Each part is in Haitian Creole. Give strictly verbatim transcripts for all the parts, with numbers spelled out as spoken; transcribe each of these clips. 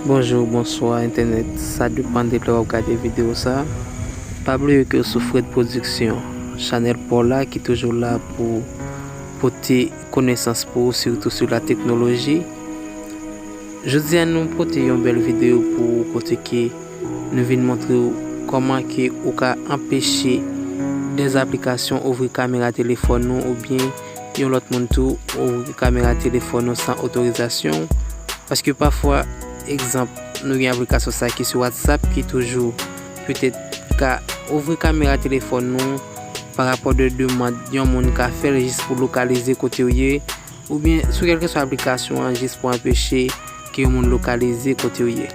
Bonjou, bonswa entènèt, sa depann de lè w ap gade videyo sa. Pa bliye ke w sou Fred Production, chanèl pa w la ki toujou la pou pote konesans pou ou, sitou sou la teknoloji. Jodi a nou pote yon bèl videyo pou ou kote ke nou vin montre w kòman ke ou ka anpeche dè aplikasyon ouvri kamera telefòn ou oubyen yon lòt moun tou ouvri kamera telefòn ou san otorizasyon w. Paske pafwa, egzanp, nou gen aplikasyon sa ki sou WhatsApp ki toujou petèt ka ouvri kamera telefòn nou pa rapò de demann yon moun ka fè l jis pou lokalize kote w ye, oubyen sou kèlkeswa aplikasyon an jis pou anpeche ke yon moun lokalize kote w ye.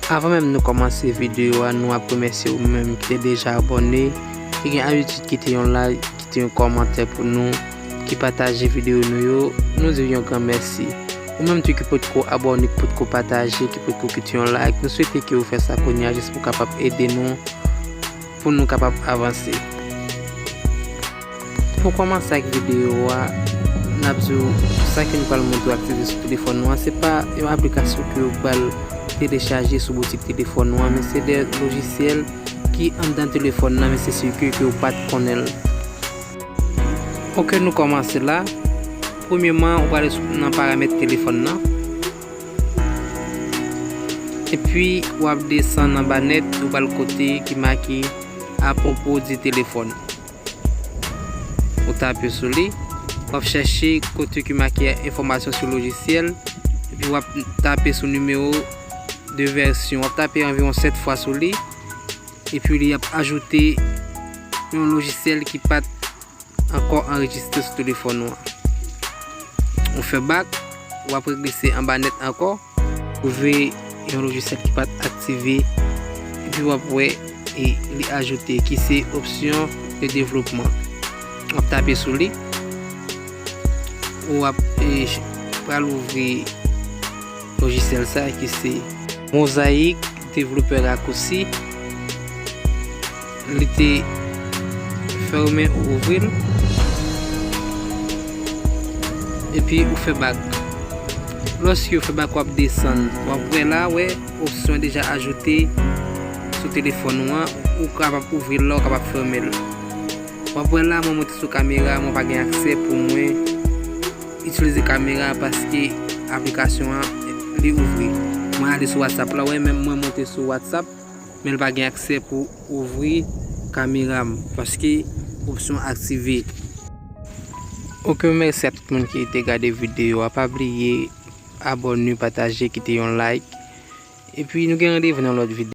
Avan menm nou kòmanse videyo a, nou ap remèsye ou menm ki te deja abòne, ki gen abitid kite yon like, kite yon kòmantè pou nou, ki pataje videyo nou yo, nou di w yon gran mèsi. Ou menm tou ki potko abòne, ki potko pataje, ki potko kite yon like, nou swete ke w fè sa kounye a jis pou w kapab ede nou, pou nou kapab avanse. Pou kòmanse ak videyo a, n ap di w sa ke nou pral montre w aktive sou telefòn nou an, se pa yon aplikasyon ke w pral telechaje sou boutik telefòn nou an, men se de lojisyèl ki anndan telefòn nan, men se sirkui ke w pa t konnen l. Oke, nou kòmanse la. Premyèman, ou prale sou, nan paramèt telefòn nan. Epi, w ap desann anba nèt, ou pral kote ki make à propos du téléphone. Ou tape sou li, w ap chèche kote ki make enfòmasyon sou lojisyèl, epi w ap tape sou nimewo de vèsyon. W ap tape anviwon sèt fwa sou li, epi li ap ajoute yon lojisyèl ki pa t ankò anrejistre sou telefòn ou an. Ou fè bak, w ap regrese anba nèt ankò, twouve yon lojisyèl ki pa t aktive, epi w ap wè e li ajoute, ki se opsyon de devlopman. W ap tape sou li, w ap e, pral ouvri lojisyèl sa ki se Mosaic Developer Raccourci. Li te fèmen, ou ouvri l, epi ou fè bak. Lòske ou fè bak, w ap desann, w ap wè la, wè, opsyon deja ajoute sou telefòn ou an, ou kapab ouvri l la, ou kapab fèmen l. W ap wè la, mwen monte sou kamera, mwen pa gen aksè pou mwen itilize kamera paske aplikasyon an li ouvri. Mwen ale sou WhatsApp la, wè, menm mwen monte sou WhatsApp, men l pa gen aksè pou ouvri kamera m paske opsyon aktive. Oke, mèsi a tout moun ki te gade videyo a. Pa bliye abòne, pataje, kite yon like. Epi nou gen randevou nan lòt videyo.